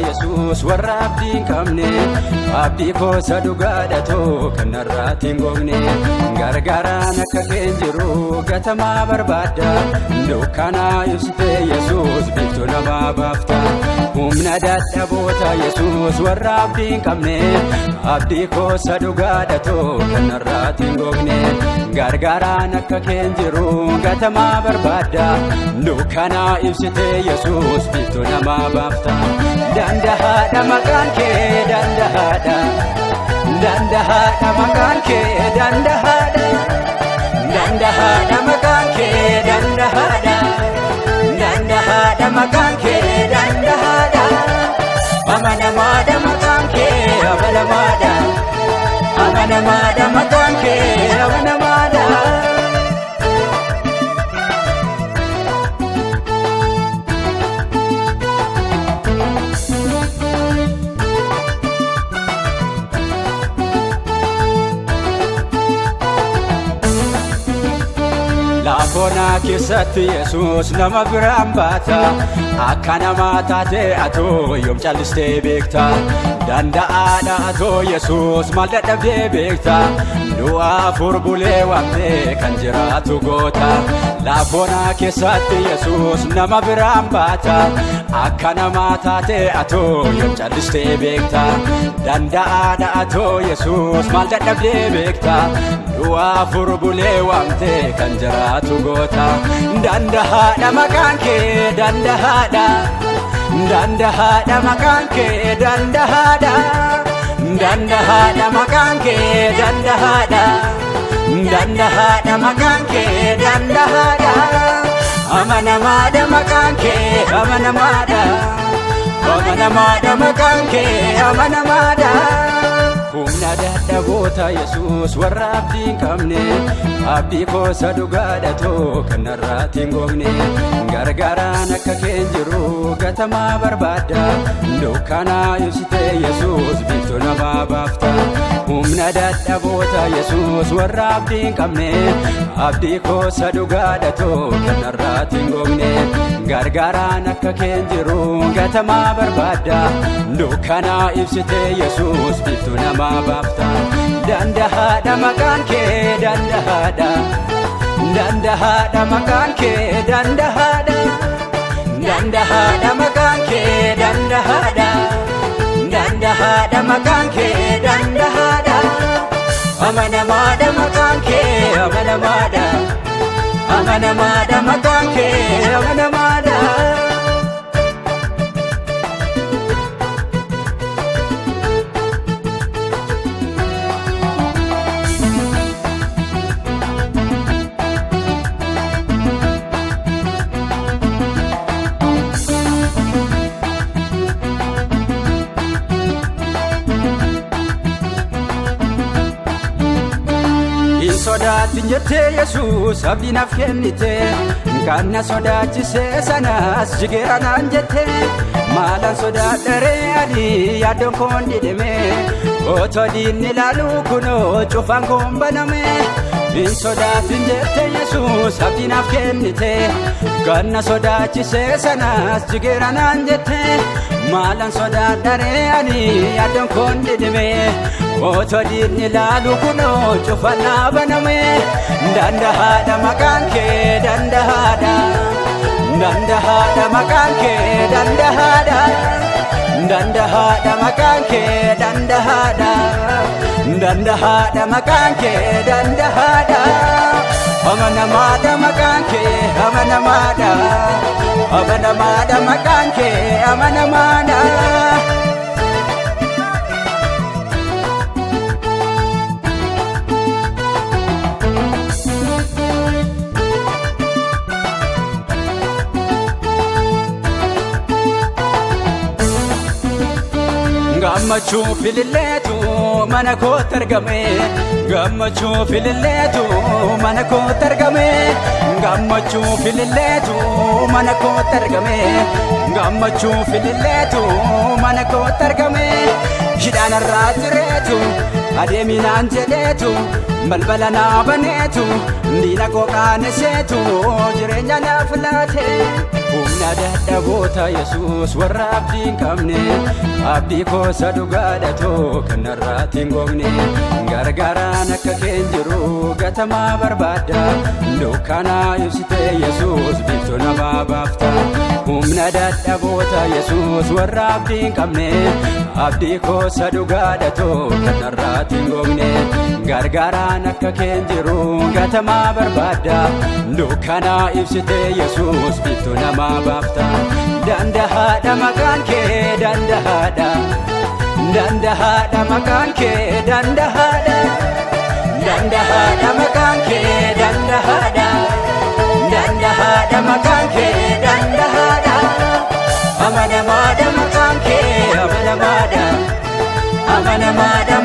Yesuus warra abdii hin qabne, abdii koosa dhugaadhatoo kan narraatti hin gogne. Gargaaraan akka keen jiru gatamaa barbaadda, dukkanaa ibsitee Yesuus biiftuu namaa baafta. Humna dadhaboota Yesuus warra abdii hin qabne, abdii koosa dhugaadhatoo kan narraatti hin gogne. Gargaaraan akka keen jiru gatamaa barbaadda, dukkanaa ibsitee Yesuus biiftuu namaa baafta. Dandahaadha maqaan kee, dandahaadha. Dandahaadha maqaan kee, dandahaadha. Dandahaadha maqaan kee, dandahaadha. Dandahaadha maqaan kee, dandahaadha. Amanamaadha maqaan kee, amanamaadha. Amanamaadha maqaan kee, amanamaadha. Laafoonaa keessatti Yesuus nama biraan baata. Akka namaa taate atoo yoom callistee beekta? Danda'aadha atoo Yesuus maal dadhabdee beekta? Du'a afur bulee waamtee kan jiraatu goota. Laafoonaa keessatti Yesuus nama biraan baata. Akka namaa taate atoo yoom callistee beekta? Danda'aadha atoo Yesuus maal dadhabdee beekta? Du'a afur bulee waamtee kan jiraatu goota. Dandahaadha maqaan kee, dandahaadha. Dandahaadha maqaan kee, dandahaadha. Dandahaadha maqaan kee, dandahaadha. Dandahaadha maqaan kee, dandahaadha. Amanamaadha maqaan kee, amanamaadha. Amanamaadha maqaan kee, amanamaadha. Humna dadhaboota Yesuus warra abdii hin qabne, abdii koosa dhugaadhatoo kan narraatti hin gogne. Gargaaraan akka keen jiru gatamaa barbaadda, dukkanaa ibsitee Yesuus biiftuu namaa baafta. Humna dadhaboota Yesuus warra abdii hin qabne, abdii koosa dhugaadhatoo kan narraatti hin gogne. Gargaaraan akka keen jiru gatamaa barbaadda, dukkanaa ibsitee Yesuus biiftuu namaa baafta. Dandahaadha maqaan kee, dandahaadha. Dandahaadha maqaan kee, dandahaadha. Dandahaadha maqaan kee, dandahaadha. Dandahaadha maqaan kee, dandahaadha. Amanamaadha maqaan kee, amanamaadha. Amanamaadha maqaan kee, amanamaadha. Hin sodaatin jettee Yesuus abdii naaf kennite, kan na sodaachise sanas jigeera naan jette. Maalan sodaadharee ani yaaddoon koon didhime, otoo diinni ilaalu kunoo cufaan koon baname. Hin sodaatin jette Yesuus abdii naaf kennite, kan na sodaachise sanas jigeera naan jette. Maalan sodaadharee ani yaaddoon koon didhime, otoo diinni ilaalu kunoo cufaan naa baname. Dandahaadha maqaan kee, dandahaadha. Dandahaadha maqaan kee, dandahaadha. Dandahaadha maqaan kee, dandahaadha. Dandahaadha maqaan kee, dandahaadha. Amanamaadha maqaan kee, amanamaadha. Amanamaadha maqaan kee, amanamaadha. Gammachuu fililleetu mana kootti argame. Gammachuu fililleetu mana kootti argame. Gammachuu fililleetu mana kootti argame. Gammachuu fililleetu mana kootti argame. Hidhaan irraa jireetu adeeminaan jedheetu balbala naa baneetu diina koo qaaneseetu jireenya naaf laate. Humna dadhaboota Yesuus warra abdii hin qabne, abdii koosa dhugaadhatoo kan narraatti hin gogne. Gargaaraan akka keen jiru gatamaa barbaadda, dukkanaa ibsitee Yesuus biiftuu namaa baafta. Humna dadhaboota Yesuus warra abdii hin qabne, abdii koosa dhugaadhatoo kan narraatti hin gogne. Gargaaraan akka keen jiru gatamaa barbaadda, dukkanaa ibsitee Yesuus biiftuu namaa baafta. Dandahaadha maqaan kee, dandahaadha. Dandahaadha maqaan kee, dandahaadha. Dandahaadha maqaan kee, dandahaadha. Dandahaadha maqaan kee, dandahaadha. Amanamaadha maqaan kee, amanamaadha. Amanamaadha.